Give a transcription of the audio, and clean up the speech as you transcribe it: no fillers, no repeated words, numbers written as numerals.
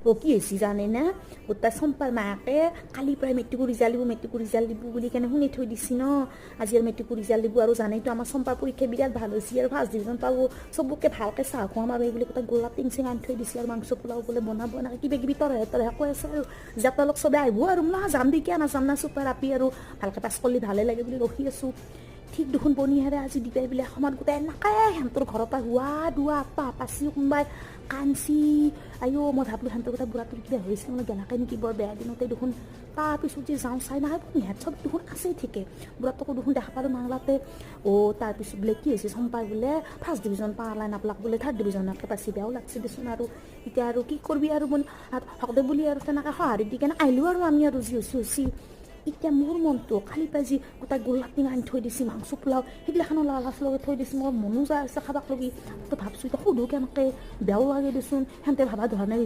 অ' কি হৈছে জানে না? গোটাই চম্পাৰ মাকে কালিৰ পৰাই মেট্ৰিকৰ ৰিজাল্ট দিব, মেট্ৰিকৰ ৰিজাল্ট দিব বুলি কেনে শুনি থৈ দিছি ন। আজি আৰু মেট্ৰিকৰ ৰিজাল্ট দিব আৰু জানেইতো আমাৰ চম্পাৰ পৰীক্ষা বিৰাট ভাল হৈছে আৰু ফাৰ্ষ্ট ডিভিজন পাব, চবকে ভালকৈ চাহ খুৱাম আৰু এইবুলি গোটাই গোলাপ টিং চিং আনি থৈ দিছে আৰু মাংস পোলাও বোলে বনাব, এনেকৈ কিবা কিবি তৰহে তৰহে কৈ আছে আৰু যে আপোনালোক চবে আহিব আৰু মই যাম দে, কিয় নাযাম না, চুপাৰ আপি আৰু ভালকৈ পাছ কৰিলে ভালে লাগে বুলি ৰখি আছোঁ। ঠিক দেখোন বনিহাৰে আজি দিবাই বোলে সময়ত গোটেই এনেকৈ সিহঁতৰ ঘৰৰ পৰা হোৱা দুৱা আপা পাচি কোনোবাই কাঞ্চি। আইঅ, মই ভাবিলোঁ সিহঁতৰ গোটেই বুঢ়াটোৰ কিবা হৈছে মানে গেলাকে নেকি, বৰ বেয়া দিনতে দেখোন। তাৰপিছত যে যাওঁ চাই নাই, সিহঁত চব দেখোন আছে ঠিকে, বুঢ়াটোকো দেখোন দেখা পালোঁ মাংলাতে। অ' তাৰপিছত বোলে কি হৈছে, চম্পাই বোলে ফাৰ্ষ্ট ডিভিজন পালাই নাপালাক বোলে, থাৰ্ড ডিভিজনকে পাইছে। বেয়াও লাগছে দেচোন আৰু এতিয়া আৰু কি কৰবি আৰু মানে হকদে বুলি আৰু তেনেকৈ সঁহাৰি দি কেনে আহিলোঁ আৰু আমি আৰু যি হৈছে হৈছে। এতিয়া মোৰ মনটো কালি পাই যি গোটাই গোলাপ টিং আনি থৈ দিছে, মাংস পোলাও সেইগিলাখনো লালাচ লগাই থৈ দিছে, মোৰ মনো যায় আছে খাবাক লগি। তো ভাবছোঁ এতিয়া সোধো কেনেকৈ, বেয়াও লাগে দেচোন, সিহঁতে ভাবা ধৰণে ৰিজাল্ট